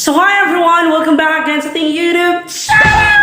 So hi everyone! Welcome back again sa ating YouTube channel!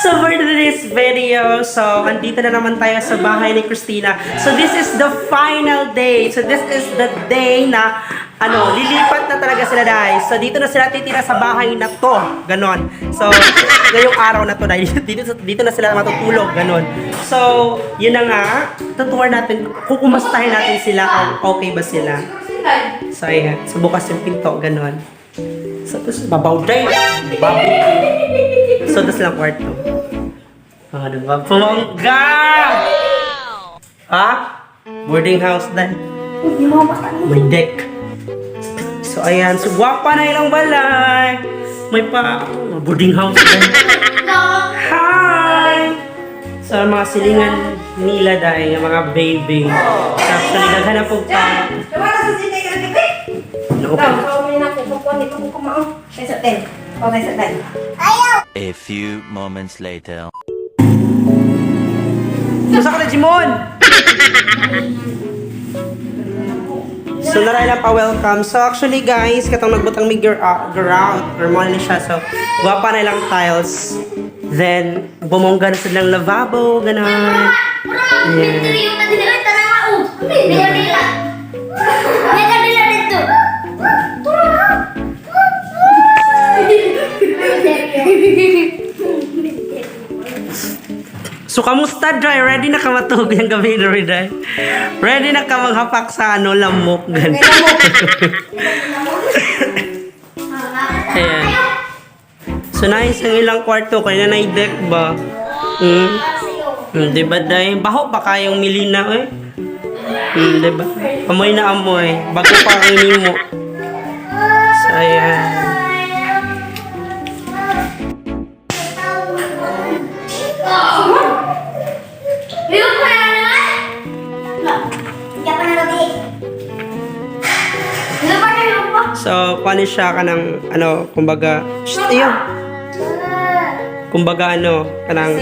So for today's video, so andito na naman tayo sa bahay ni Christina. So this is the final day. So this is the day na ano, lilipat na talaga sila dahil. So dito na sila titira sa bahay na to. Ganon. So ngayong araw na to dahil dito na sila matutulog. Ganon. So yun na nga, tutuwa natin, kukumustahin natin sila kung okay ba sila. So ayan, so bukas yung pinto, ganon. So tapos babaw day. Babaw. So, tas lang kwarto. Ah, diba? Pumangga! Ha? Boarding house din. May deck. So, ayan. So, gwapa na ilang balay. May pa boarding house din. Hi! So, ang mga silingan nila dahil yung mga baby. So, actually, daghan na po pa. No, okay. A few moments later. Musa ka na, Jimon! So, naray lang pa-welcome. So, actually, guys, katong nagbutang may grout or mo na siya. So, gwapa na lang tiles. Then, bumongga na silang lavabo, ganun. Yeah. So, kamusta, Dry? Ready na ka matug yung gabi, Dry, Dry? Ready na ka maghapak sa ano, lamok, ganun. Ayan. So, nice ang ilang kwarto. Kaya na deck ba? Mm. Di ba, Day? Baho pa kayong milina, eh. Di ba? Amoy na amoy. Bago pa ang inimo. So, ayan. So, paano siya ka ng, ano, kumbaga, shh, ayun. Kumbaga, ano, kanang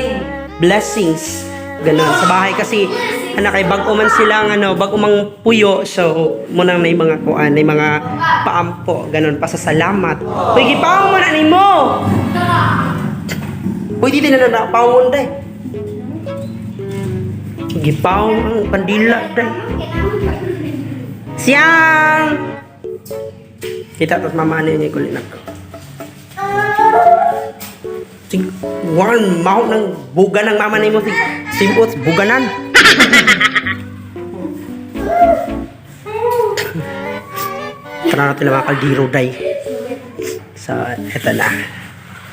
blessings. Ganun. Sa bahay kasi, ano, kay bago man silang, ano, bago mang puyo, so, munang may mga kuan, may mga paampo, ganun, pasasalamat. Uy, gipaong mo na nimo! Uy, dito na na, paong day. Gipaong ang kandila, day. Siyang! Kita tapos mama ano yun yung kulit ko. Sig one mount ng buga ng mama nimo sig simot buganan. Tara natin ang mga kaldero day. So, eto na.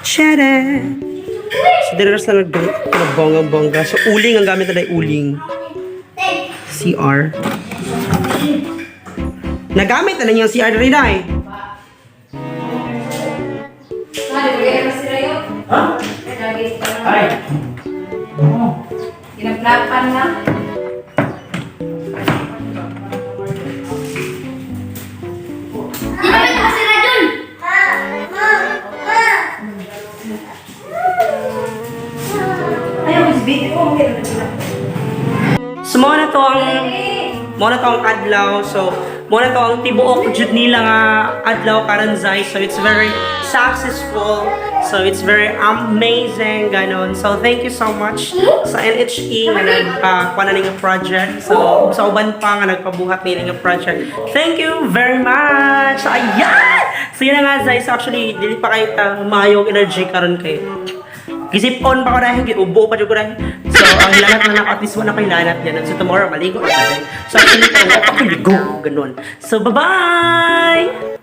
Tara! So, dire na nagbonggang-bongga. So, uling ang gamit na day, uling. CR. Nagamit na niya yung CR rin ay. Ha? Ay. Ginaplapan na. So mo na to ang adlaw. So mo na to ang tibuok jud nila nga adlaw karon zay. So it's very successful. So it's very amazing ganon. So thank you so much sa NHE nga nagpa na nga project. So ug sa uban pa nga nagpabuhat nila nga project. Thank you very much. So ayan. So yun na nga zay. So actually dili pa kayo ta maayong energy karon kay Gisip on pa ko dahil, giubo pa jud ko dahil. So, ang hilanat na lang, at least wala pa hilanat yan. So, tomorrow, maligo na tayo. So, actually, wala pa ko ligo. Ganun. So, bye-bye!